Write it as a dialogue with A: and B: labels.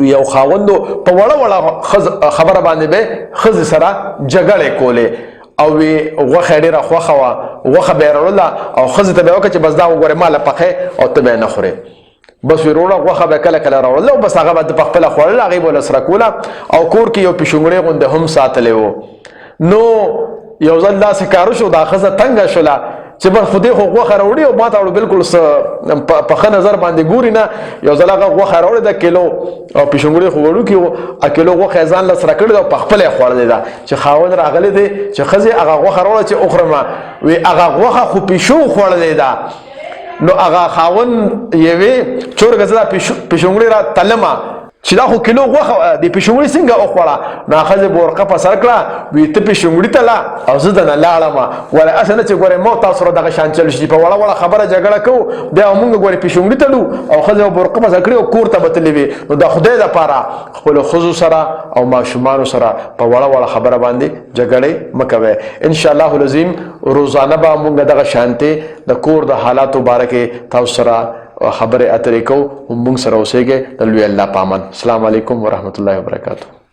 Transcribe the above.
A: یو خاوندو په وړه وړه خبره باندې به خزه سره جګړه کوله، او وی غوخه ډیره خوخه وا، غوخه به راوړله او خزه ته به وکړه چې بس دا وګوره مال پخه او ته به نه خورې. بس وروړه غوخه به کله کله راوړله او بس هغه به په خپل خوړله، هغه به سره کوله. او کور کې یو پښونګړې غوندې هم ساتلې وو. نو یو ځل داسې کار شو، دا خزه تنګه شوله چې بس خو دې خو غوښه راوړي او ماته اړو بالکل په ښه نظر باندې ګوري نه. یو ځل هغه غوښه راوړې ده کیلو، او پیشنګړي خو وړو کې او کیلو غوښه ځان له سره کړې او په خپل خوړلې ده. چې خاوند راغلی دی چې خزه هغه غوښه راوړه چې اخرمه، وی هغه غوښه خو پیشو خوړلې ده. نو هغه خاون یوې چورګه زه پیشونګړي را تلمه چې دا خو کیلو غوښه د پیشونګړي څنګه وخوړه؟ نو ښځې بورقه په سر کړه، وی ته پیشونګړي ته لا او زه دنه لاړم. ولې اسنه چې ګوره مو تاسو سره دغه شان چل شي، په وړه وړه خبره جګړه کوو، بیا موږ ګوره پیشونګړي ته لو او ښځه بورقه په سر کړې او کور ته به تللې وي. نو د خدای لپاره خپل ښځو سره او ماشومانو سره په وړه وړه خبره باندې جګړې مه کوئ. ان شاء الله العظیم روزانه به موږ دغه شانتې د کور د حالاتو باره کې تاسو سره خبرې اترې کوو. موږ سره اوسېږئ د لوی الله په امان. السلام علیکم ورحمت الله وبرکاته.